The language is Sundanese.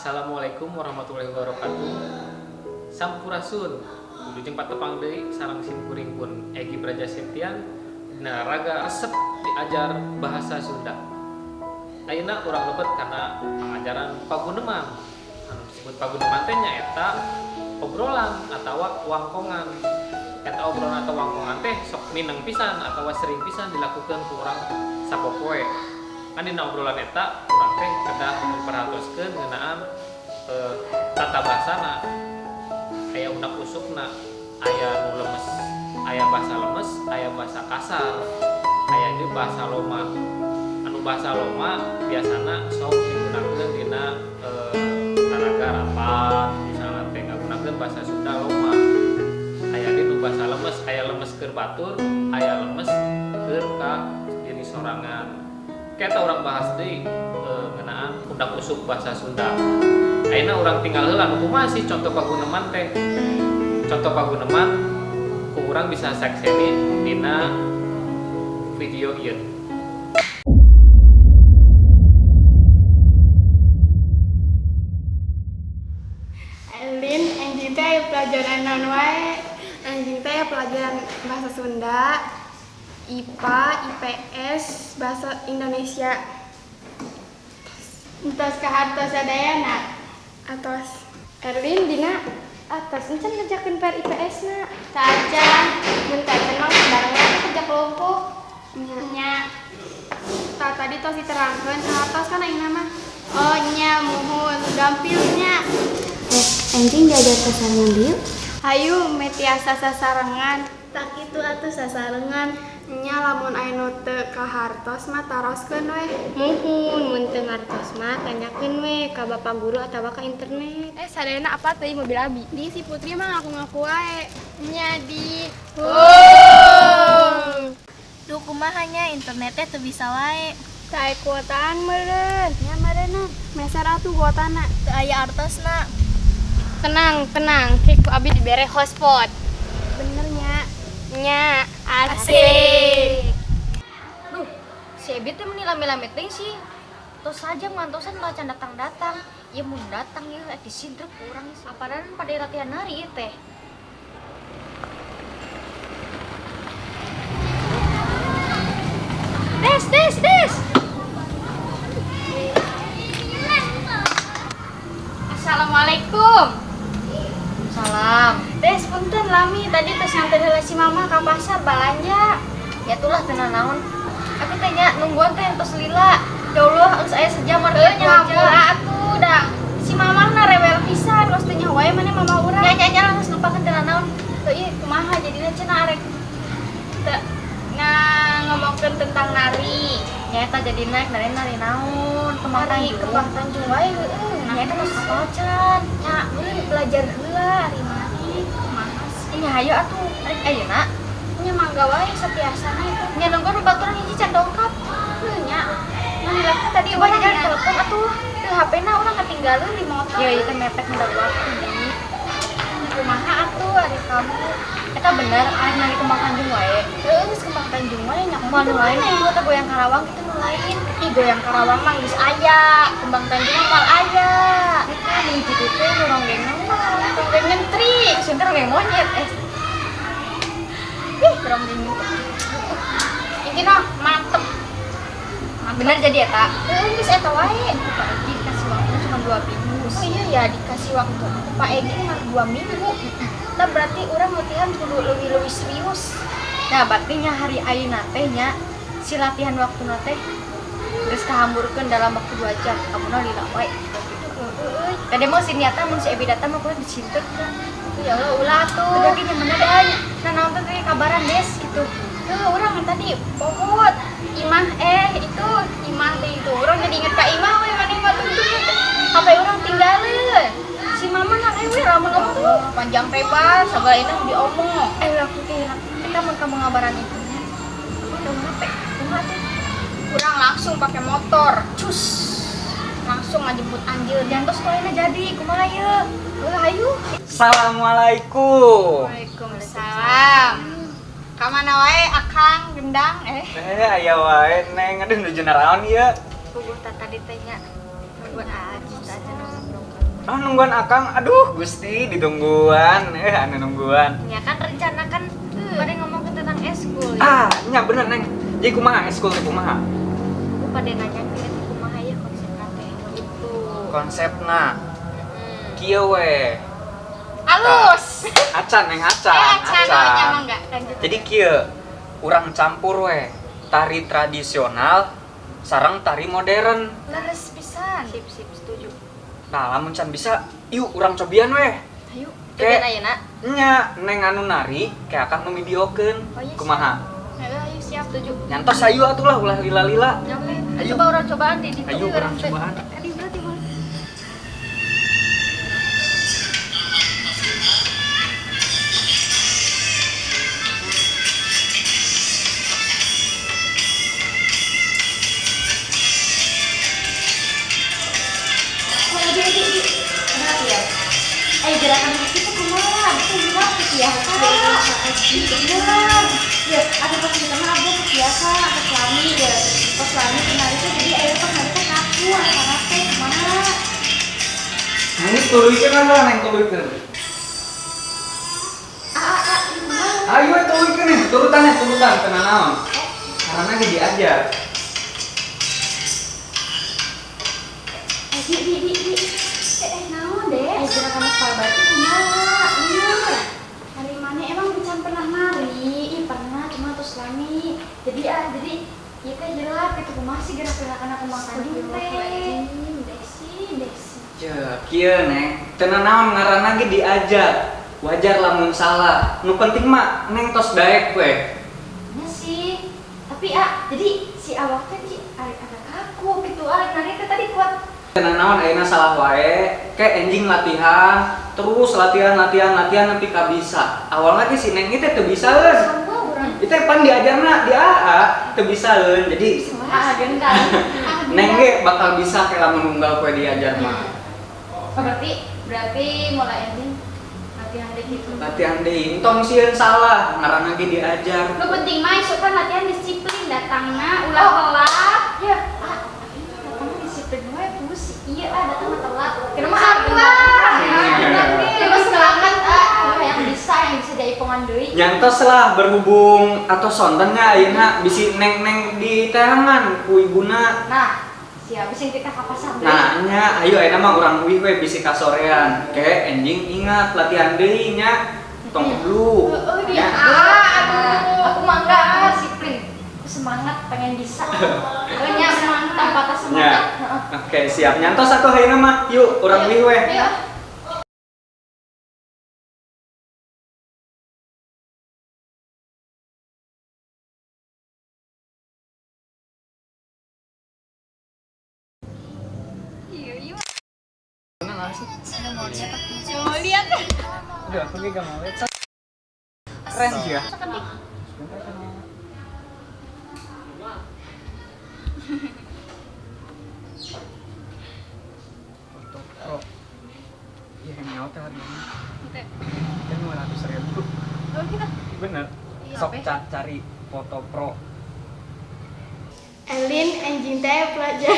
Assalamualaikum warahmatullahi wabarakatuh. Sampurasun. Wilujeng patepang deui sareng simkuring pun Egi Praja Septian dina Raga Resep Diajar Bahasa Sunda. Ayeuna urang lebet kana pangajaran paguneman. Anu disebut paguneman teh nyaeta obrolan atawa wangkongan. Eta obrolan atau wangkongan teh sok mineng pisan atawa sering pisan dilakukan ku urang sapopoe. Kan dina obrolan eta urang teh kedah memperhatoskeun ngeunaan tata bahasana, aya undak usukna, aya nu lemes, aya bahasa lemes, aya bahasa kasar, aya deui bahasa loma. Anu bahasa loma biasana sok digunakeun dina taraga rapat, misalna teh ngagunakeun bahasa Sunda loma. Aya deui nu bahasa lemes, aya lemes keur batur, aya lemes keur ka diri sorangan. Kita urang bahas deui ngeunaan undak usuk bahasa Sunda. Ayeuna urang tinggal heula nu kumaha sih contoh paguneman teh. Contoh paguneman ku urang bisa sakseni dina video ieu. Elin, enjing teh aya pelajaran naon wae? Enjing teh aya pelajaran bahasa Sunda, IPA, IPS, bahasa Indonesia. Entos kahartos sadayana. Atos. Erlin dina atos encan ngerjakeun PR IPS na. Tacan, mun tacan mah bareng we kerja kelompok. Nya. Nya. Tah, tadi tos diterangkeun atos kan ayeuna mah. Oh nya, muhun gampil nya. Enjing diajar sasarengan deui yuk. Hayu metiasa sasarengan. Tak kitu atuh sasarengan. Nya, lamun aya nu teu kahartos mah taroskeun weh. Muhun, mun teu ngartos mah tanyakeun we ka bapak guru atawa ka internet. Eh, sadayana apa teuing mobil abi? Di si Putri mah ngaku-ngaku wae. Nya di. Duh, kumaha nya, internet teh teu bisa wae. Teu aya kuotaan meureun. Nya meureunna. Meser atuh kuotana. Teu aya artosna. Tenang, tenang, ke ku abi dibere hotspot. Bener nya. Nya. Asik. Duh, si Ebi teh meni lami-lami teuing sih. Tos saja ngantosan malah can datang-datang. Ieu mun datang ieu disidrep ku urang. Apanan pada latihan nari ieu teh. Des, des, des. Assalamualaikum. Salam. Des, punten lami tadi tos nganter heula si mama ka pasar balanja. Ya tulah teu nanaon. Aku teh nya nungguan teh entos lila. Ya Allah, geus aya sejam Heuh nya nya hampura atuh da. Si mama na rewel pisan, kos teu nyaho wae maneh mama urang. Nya nya nya geus lupakeun teu nanaon. Heuh ieu kumaha jadina cenah arek teu ngomongkeun tentang nari. Nya eta jadina nari nari naon? Kembang Nari Tanjung. Kembang Tanjung wae heueuh. Nah, eta geus apal can. Nya meureun belajar heula ari maneh kumaha sih? Nya hayu atuh, arek ayeuna. Nya mangga wae satiasana itu. Nya nungguan babaturan hiji can dongkap. Heuh nya. Nah, lila tadi Coba urang jajan nya. telepon atuh. Teu HP-na urang ketinggalan di motor. Ya ieu teh mepet mendak waktu di. Kumaha atuh ari kamu? Eta bener arek nari Kembang Tanjung wae. Heuh geus Kembang Tanjung wae nya Kumaha nu lain kumaha kitu teh goyang Karawang kitu nu lain. Ih, goyang Karawang mah geus aya, Kembang Tanjung mah moal aya. Eta nu hiji teh nu ronggeng mah. Ronggeng ngentri. Sieun teh ronggeng monyet eh. Ih, ronggeng ngentri. Intina mantep. Bener jadi eta. Heuh geus eta wae. Pak Egi dikasih waktu cuma 2 minggu. Oh iya ya, dikasih waktu Pak Egi mah 2 minggu. Nah, berarti urang latihan kudu leuwih-leuwih serius. Nah, berarti nya hari ayeuna teh nya si latihan waktuna teh geus kahamburkeun dalam waktu 2 jam. Kamuna lila wae. Heueuh. Tadi mah si niatan mun si Ebi datang mah kudu disinteuk da. Ya Allah ulah tuh. Udah gini mana deh. Nah, naon teh kabaran des gitu. Tuh, urang tadi pohot Imah itu Imah teh itu. Urang jadi inget ka Imah we maneh mah tuh teh. HP urang tinggalin. Si mama nak we lamun ngomong tuh panjang lebar sagala ini diomong. Aku teh kita mun kamu ngabaran itu nya. Aku udah HP. Kumaha tuh? Urang langsung pakai motor. Cus. Langsung ngajemput anjeun. Jangan tos poena jadi kumaha ieu? Heuh hayu. Assalamualaikum. Waalaikumsalam. Ka mana wae Akang gendang eh? Aya wae neng, aduh nuju naraon ieu. Puguh tadi teh nya. Nungguan aja aja nongkrong. Ah, nungguan Akang. Aduh, Gusti ditungguan. Anu nungguan. Ya kan rencana kan pada ngomong tentang eskul ya. Ah, nya bener Neng. Jadi kumaha eskul teh kumaha? Aku pada nanya ke kumaha ya konsepna teh gitu. Konsepna kieu we. Alus. Acan Neng, acan. Acan, namanya mah enggak. Lanjut. Jadi kieu urang campur we tari tradisional sareng tari modern. Leres pisan. Sip sip setuju. Nah, lamun can bisa, yuk urang cobian weh. Ayo, Kayak- cobian ayeuna. Nya, Neng anu nari, kayak akang nu videokeun. Oh, iya, Kumaha? Ayo, ayo siap. Setuju. Nyantos ayu atuh lah ulah lila-lila. Oke. Ayo. Coba orang cobaan di ditu Ayo urang teh. cobaan. Adi berarti mah. Oh, di, di, di. Berat ya? Gerakan kaki tuh kumaha? Itu gimana biasa? Bener. Ya, ada pas kita mah abdi biasa, pas lami ya. Pas lami kenal itu jadi ayo pas nari teh kaku, anak teh kumaha? Nangis tuluykeun lah Neng tuluykeun. Ah, ah, Ayo we tuluykeun nih, turutan nih, turutan tenang naon. Karena ge diajar. Di, di, di, di. Naon deh? Gerakan kepala batu kumaha? Iya. Hari mana emang bukan pernah nari? Ih, pernah, cuma terus lami. Jadi jadi ieu teh jelek gitu kumaha sih gerak-gerakan aku makan teh. Desi, Desi. Ya, kieu Neng, teu naon ngaranna ge diajar. Wajar lamun salah. Nu penting mah Neng tos daek we. Nya sih. Tapi jadi si awak teh di agak kaku gitu. Nari teh tadi kuat. Tenang naon ayeuna salah wae, ke enjing latihan, terus latihan latihan latihan nepi ka bisa. Awalna ge si Neng ieu teh teu bisaeun. Sama urang. Itu pan diajarna di AA teu bisaeun. Jadi Ah, gendang. Neng ge bakal bisa kayak lamun unggal poe diajar mah. Oh, berarti mulai ending latihan deh gitu. Latihan deui, entong sieun salah, ngaranna ge diajar. Nu penting mah isuk kan latihan disiplin datangna ulah telat. Ya, datangnya disiplin wae pusi. Iya, datang telat. Kira mah aku lah. Lebih semangat yang bisa jaipongan deui. Nyantos lah berhubung atau sontennya ayeuna bisi neng-neng di teangan ku ibuna. Nah, siap sih kita ka pasar deui. Nah, nya ayo ayeuna mah urang uih we bisi kasorean. Ke enjing ingat latihan deui nya. Tong dulu. Heeh, di Nya. aduh. Aku mah enggak disiplin. Aku semangat pengen bisa. Pokoknya semangat tanpa patah semangat. Nya. Oke, siap. Nyantos atuh ayeuna mah. Yuk urang uih we. Ayo. Mau lihat. Udah, aku gak mau lihat. Keren sih ya. Foto pro. Iya, yang nyawa teh harganya. Kan 200.000. Oh, gitu. Bener. Sok cari foto pro. Elin anjing teh pelajar.